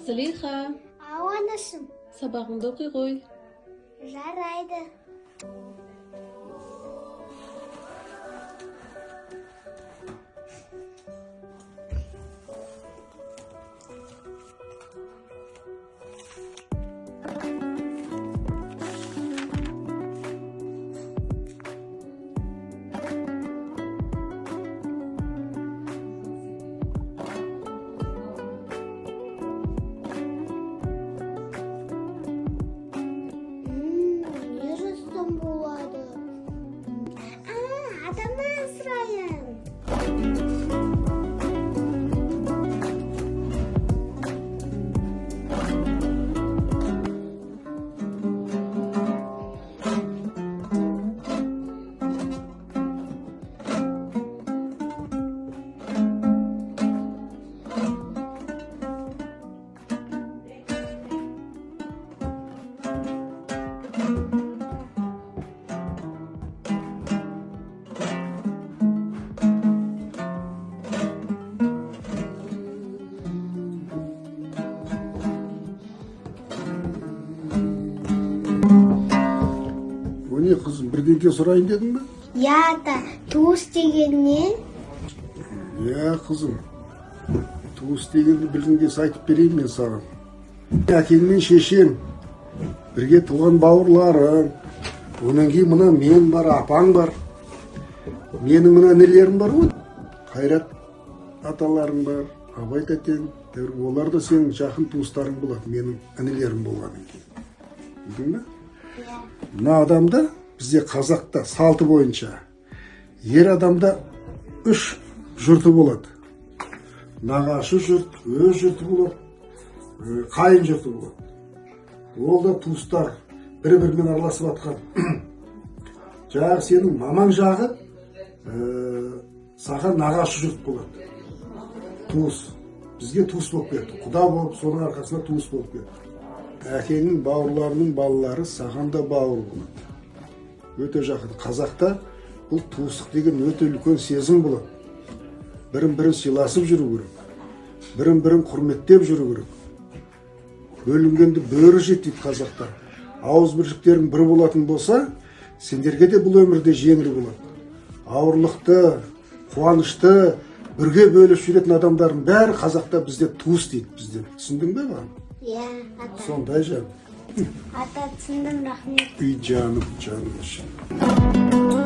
Зылиха. Ау, анашым. Сабағыңды оқи ғой. Жарайды. Не жазсам болады? Атамнан сұрайын. Не, қызым, бірдеңке сұрайын дедің бе? Иә, ата, туыс деген не? Иә, қызым, туыс дегенді білгің келсе айтып берейін мен саған. Әкең мен шешең, бірге туған бауырларың, онан кейін мына мен бар, апаң бар, менің мына інілерім бар ғой, Қайрат аталарың бар, Абай тәтең, олар да сенің жақын туыстарың болады, менің інілерім болғаннан кейін. Білдің бе? Мына адамда, бізде қазақта салты бойынша, ер адамда 3 жұрты болады. Нағашы жұрт, өз жұрты болады, қайын жұрты болады. Ол да туыстар бір-бірімен араласып жатқан. Жаңағы сенің мамаң жағы, саған нағашы жұрт болады. Туыс. Бізге туыс болып кетті. Құда болып, соның арқасында туыс болып кетті. Әкеңнің бауырларының балалары саған да бауыр болады. Өте жақын. Қазақта бұл туыстық деген өте үлкен сезім болады. Бірін-бірін сыйласып жүру керек. Бірін-бірін құрметтеп жүру керек. Бөлінгенді бөрі жейді дейді қазақта. Ауызбіршіліктерің бір болатын болса, сендерге де бұл өмірде жеңіл болады. Ауырлықты, қуанышты бірге бөліп жүретін адамдардың бәрі қазақта бізде туыс дейді бізде. Түсіндің бе маған? Иә, ата. Сондай жаным. Ата, түсіндім, рахмет. Үй жаным, жаным.